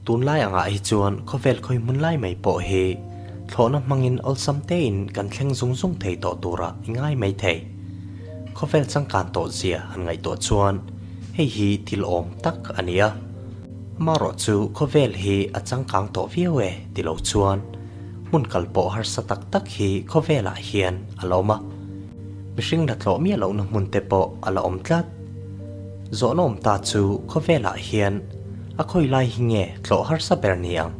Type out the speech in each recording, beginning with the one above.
Tunlai angah hi chuan khawvel khawi hmun lai mai pawh hi thlawhna hmangin awlsam tein kan thleng zung zung thei tawh turah i ngai mai thei. Khawvel changkan tawh zia han ngaihtuah chuan hei hi thil awm tak a ni a. Amaherawh chu khawvel hi a changkang tawh viau e ti lo chuan hmun kal pawh harsa tak tak hi khawvelah hian a la awm a. Mihring la tlawh miah lohna hmun te pawh a la awm tlat. Zawhna awm ta chu khawvelah hian a khawi lai hi nge tlawh harsa ber ni ang?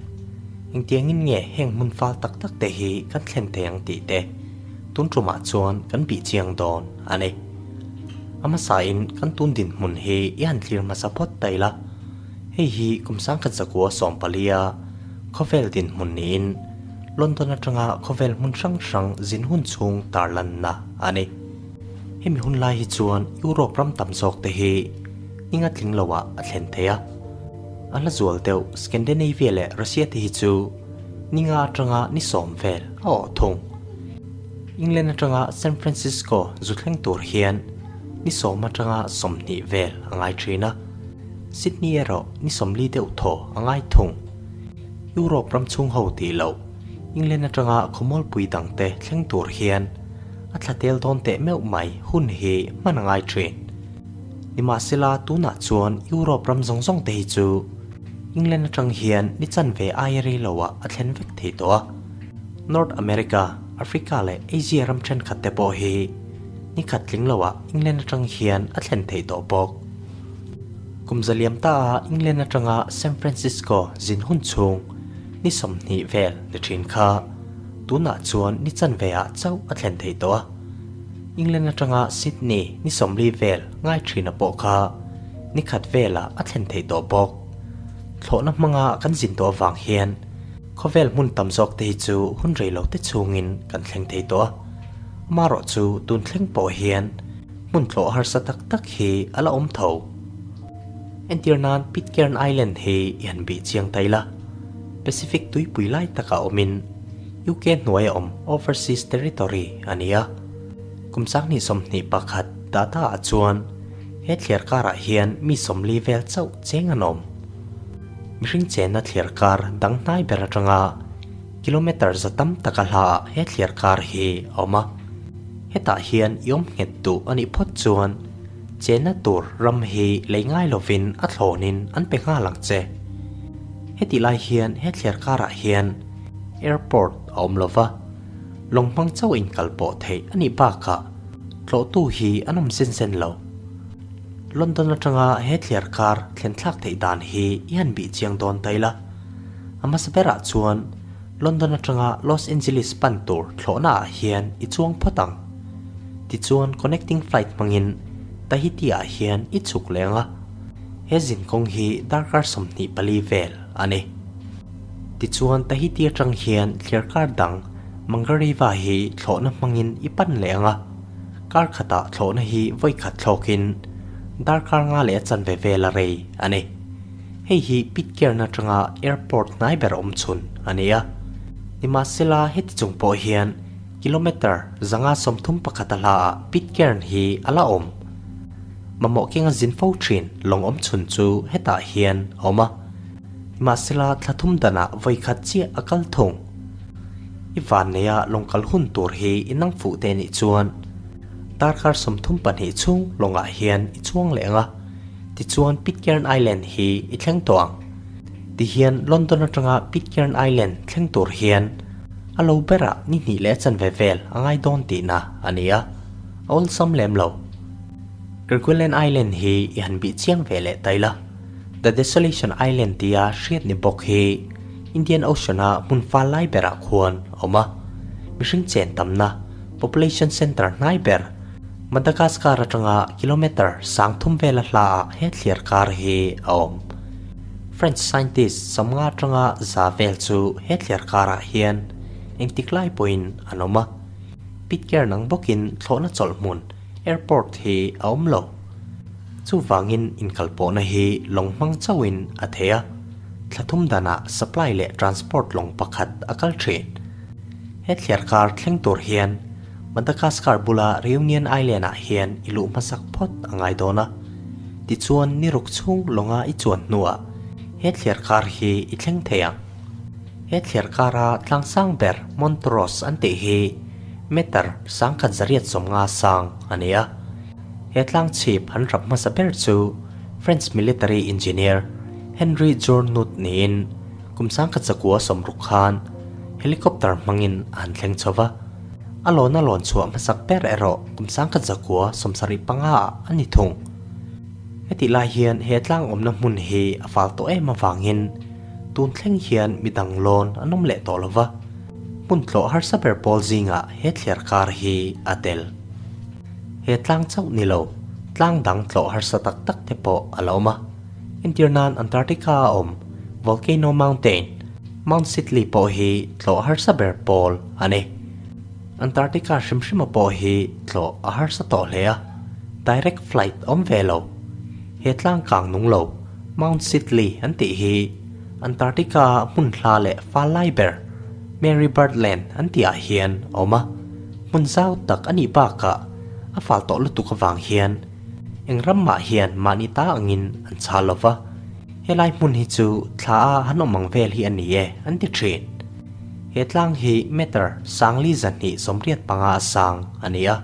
Engtiangin nge heng hmun fal tak tak te hi kan thlen thei ang tih te tun tumah chuan kan bih chiang dawn a ni. A hmasain kan tun dinhmun hi i han thlir hmasa phawt ta ila, hei hi kum sangkhat zakua sawmpalia khawvel dinhmun niin London atanga khawvel hmun hrang hrang zin hun chhung tarlanna a ni. Hemi hun lai hi chuan Europe ram tam zawk te hi ninga tling loah a thlen thei a. A hla zual deuh Scandinavia leh Russia te hi chu ninga atanga ni sawm vel a awh thung. England atanga San Francisco zu thleng tur hian ni sawm atanga 20 vel a ngai thin a, Sydney erawh ni 40 deuh thaw a ngai thung. Europe ram chhung ho tih loh England atanga khawmualpui dangte thleng tur hian a thla tel dawn teh meuh mai hun hi hman a ngai thin. Nimahsela tunah chuan Europe ram zawng zawng te hi chu England atang hian ni chanve aia rei loah a thlen vek thei tawh a. North America, Africa leh Asia ram thenkhat te pawh hi ni khat tling loah England atang hian a thlen thei tawh bawk. Kum zaliam ta a England atanga San Francisco zin hun chhung ni 20 vel ni thin kha tunah chuan ni chanve ah chauh a thlen thei tawh a. England atanga Sydney ni 40 vel ngai thina pawh kha ni khat velah a thlen thei tawh bawk. Thlawhna hmanga kan zin tawh avang hian khawvel hmun tam zawk te hi chu hun rei lo te chhungin kan thleng thei tawh a. Amaherawh chu tun thleng pawh hian hmun tlawh harsa tak tak hi a la awm tho. Entir nan Pitcairn Island hi i han bih chiang ta ila, Pacific tuipui lai takah awmin UK hnuaia awm Overseas Territory a ni a. Kum 2021 data ah chuan he thliar karah hian mi 40 vel chauh cheng an awm. Mihring chenna thliar kar dang hnai ber atanga kilometer za tam taka hlaah he thliar kar hi a awm a. Hetah hian i awm nghet duh a nih phawt chuan chenna tur ram hi lei ngai lovin a thlawnin an pe nghal ang che. Hetih lai hian he thliar karah hian airport a awm lova, lawng hmang chauh inkal pawh theih a nih bakah tlawhtu hi an awm zen zen lo. London atanga he thliar kar thlen thlak theih dan hi i han bih chiang dawn ta ila. A hmasa berah chuan London atanga Los Angeles pan tur thlawhna ah hian i chuang phawt ang. Tichuan connecting flight hmangin Tahiti ah hian i chhuk leng a. He zinkawng hi darkar 24 vel a ni. Tichuan Tahiti atang hian thliar kar dang Mangareva hi thlawhna hmangin i pan leh ang a. Kar khatah thlawhna hi vawi khat thlawkin darkar nga leh a chanve vel a rei a ni. Hei hi Pitcairn atanga airport hnai ber awm chhun a ni a. Nimahsela heti chung pawh hian kilometre 531 a hlaah Pitcairn hi a la awm. Mamawh kenga zin fo thin lawng awm chhun chu hetah hian a awm a. Nimahsela thla thum danah vawi khat chiah a kal thung. I van neia lawng kal hun tur hi i nang fuh te nih chuan darkar 32 chhung lawngah hian i chuang leh ang a, tichuan Pitcairn Island hi i thleng tawh ang. Tihian London atanga Pitcairn Island thleng tur hian a lo berah ni hnih leh a chanve vel a ngai dawn tihna a ni a, a awlsam lem lo. Kerguelen Island hi i han bih chiang ve leh ta ila, The Desolation Island tia hriat ni bawk hi Indian Ocean-a hmun fal lai berah khuan a awm a. Mihring chen tamna, population center hnai ber, Madagascar atanga kilometre 3000 vela hlaah he thliar kar hi a awm. French scientist 50 atanga 100 vel chu he thliar karah hian engtik lai pawhin an awm a. Pitcairn ang bawkin thlawhna chawlh hmun, airport hi a awm lo. Chuvangin inkalpawhna hi lawng hmang chauhin a thei a. Thla thum danah supply leh transport lawng pakhat a kal thin. He thliar kar thleng tur hian Madagascar bula Reunion Island ah hian i luh hmasak phawt a ngai dawn a. Tichuan ni ruk chhung lawnga i chuan hnuah he thliar kar hi i thleng thei ang. He thliar kara tlang sang ber Montrose an tih hi meter 1150 sang a ni a. He tlang chhip han rap hmasa ber chu French military engineer Henri Journoud niin kum 1960 khan helicopter hmangin a han thleng chho va. A lawna lawn chhuah hmasak ber erawh kum 1975 ah a ni thung. Hetih lai hian he tlang awmna hmun hi a fal tawh em avangin tun thleng hian midang lawn an awm leh tawh lo va, hmun tlawh harsa ber pawl zingah he thliar kar hi a tel. He tlang chauh ni lo, tlang dang tlawh harsa tak tak te pawh a la awm a. Entir nan Antarctica a awm Volcano Mountain, Mount Sidley pawh hi tlawh harsa ber pawl a ni. Antarctica hrim hrima pawh hi tlawh a harsa tawh hle a, direct flight awm ve lo. He tlang kang nung lo, Mount Sidley an tih hi Antarctica hmun hla leh fal lai ber, Mary Byrd Land an tih ah hian a awm a. Hmun zau tak a nih bakah a fal tawh lutuk avang hian eng ram mah hian mahni ta angin an chhal lo va, helai hmun hi chu thla a han awm ang vel hi a ni e an ti thin. He tlang hi meter 4285 a sang a ni a,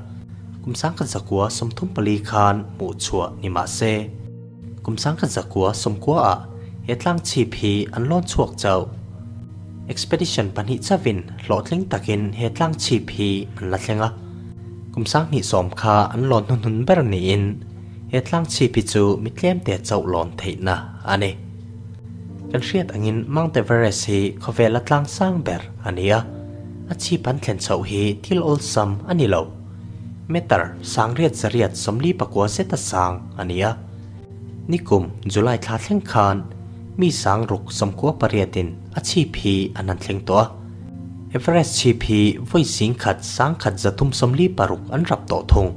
kum 1934 khan hmuh chhuah ni mah se, kum 1990 ah he tlang chhip hi an lawn chhuak chauh. Expedition pahnih chauhin hlawhtling takin he tlang chhip hi an la thleng a, kum 2010 kha an lawn hnuhnun ber niin he tlang chhip hi chu mi tlemte chauh lawn theihna a ni. Kan hriat angin Mount Everest hi khawvela tlang sang ber a ni a, a chhip an thlen chhoh hi thil awlsam a ni lo. Meter 8849 zeta sang a ni a. Nikum July thla thleng khan mi 698 in a chhip hi an han thleng tawh a. Everest chhip hi vawi 10,000 1,346 an rap tawh thung.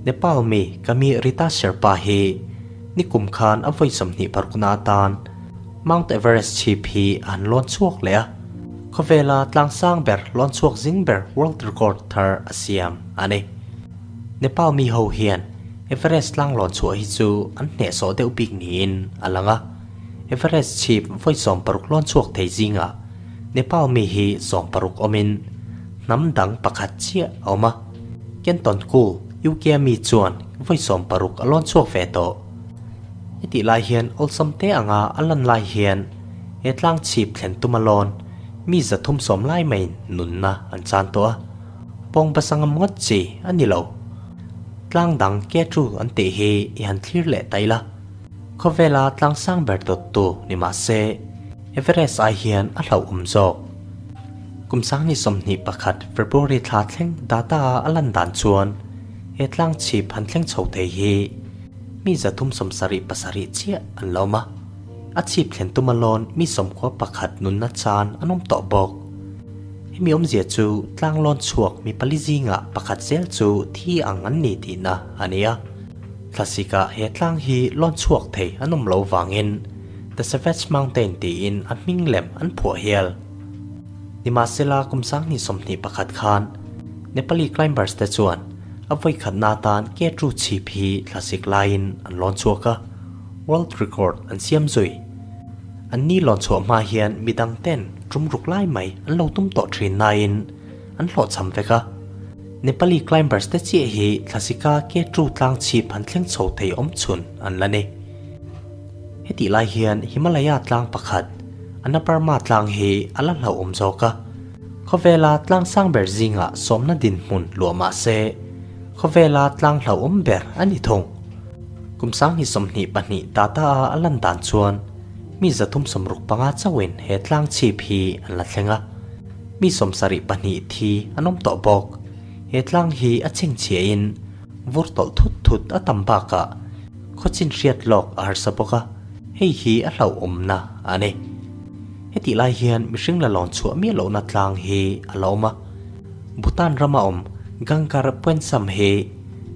Nepal mi Kami Rita Sherpa hi Nikum khan a vawi 26 na atan Mount Everest chhip hi a han lawn chhuak leh a, khawvela tlang sang ber lawn chhuak zing ber world record thar a siam a ni. Nepal mi ho hian Everest tlang lawn chhuah hi chu an hnehsawh deuh bik niin a lang a, Everest chhip vawi 60 lawn chhuak thei zingah Nepal mi hi 60 awmin hnam dang pakhat chiah a awm a, Kenton Cool, UK mi chuan vawi 60 a lawn chhuak ve tawh. Hetih lai hian awlsam te anga a lan lai hian he tlang chhip thlen tum a lawn mi 310 lai maiin nunna an chan tawh a, pawng basa ngam ngawt chi a ni lo. Tlang dang Ketru an tih hi i han thlir leh ta ila, khawvela tlang sang ber dawttu ni mah se Everest ai hian a hlauhawm zawk. Kum 2021 February thla thleng data a a lan dan chuan he tlang chhip han thleng chho thei hi mi 377 chiah an la awm a, a chhip thlen tum alawn mi 91 nunna chan an awm tawh bawk. Hemi awmzia chu tlang lawn chhuak mi pali zingah pakhat zel chu thi ang an ni tihna a ni a. Thlasikah he tlang hi lawn chhuak thei an awm lo vangin The Savage Mountain tiin a hming lem an phuah hial. Nimahsela kum 2021 khan Nepali climbers te chuan a vawi khatna atan K2 chhip hi thlasik laiin an lawn chhuak a, world record an siam zui. An ni lawn chhuah hma hian midang ten tum ruk lai mai an lo tum tawh thin nain an hlawhchham vek a. Nepali climbers te chiah hi thlasika K2 tlang chhip han thleng chho thei awm chhun an la ni. Hetih lai hian Himalaya tlang pakhat, Annapurna tlang hi a la hlauhawm zawk a. Khawvela tlang sang ber zingah sawmna dinhmun luah mah se, khawvela tlang hlauhawm ber a ni thung. Kum 2022 data a a lan dan chuan mi 365 chauhin he tlang chhip hi an la thleng a, mi 72 thi an awm tawh bawk. He tlang hi a chhengchhiahin vur tawlh thut thut a tam bakah khawchin hriat lawk a harsa bawk a, hei hi a hlauhawmna a ni. Hetih lai hian mihring la lawn chhuah miah lohna tlang hi a la awm a, Bhutan rama awm Gangkar Puensam hi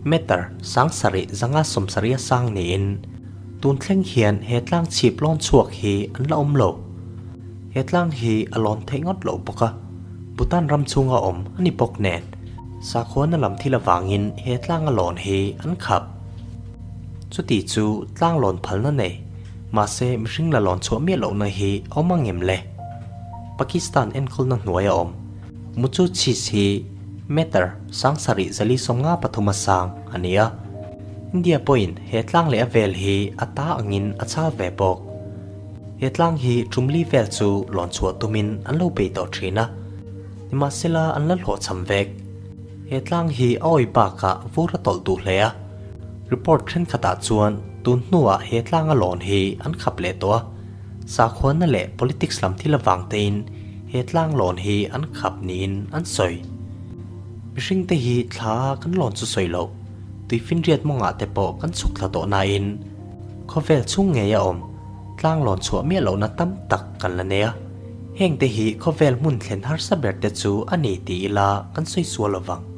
meter 7570 a sang niin tun thleng hian he tlang chhip lawn chhuak hi an la awm lo. He tlang hi a lawn theih ngawt loh bawk a, Bhutan ram chhunga awm a ni bawk nen sakhuana lam thil avangin he tlanga lawn hi an khap. Chuti chu tlang lawn phalna nei. Mahse, mihring la lawn chhuah miah lohna hi a awm ang em le? Pakistan enkawlna hnuai a awm. Muchu Chhis hi meter 7353 a sang a ni a. India pawhin he tlang leh a vel hi a ta angin a chal ve bawk. He tlang hi tumli vel chu lawn chhuah tumin an lo bei tawh thin a, nimahsela an la hlawhchham vek. He tlang hi a awi bakah vur a tawlh duh hle a, report thenkhatah chuan tun hnuah he tlanga lawn hi an khap leh tawh a, sakhuana leh politics lam thil avang tein he tlang lawn hi an khap niin an sawi. Mihringte hi thla a kan lawn chu sawi loh, tuifinriat mawngah te pawh kan chhuk thla tawh nain khawvel chhung ngei a awm tlang lawn chhuah miah lohna tam tak kan la nei a, hengte hi khawvel hmun thlen harsa ber te chu a ni ti ila kan sawi sual lovang.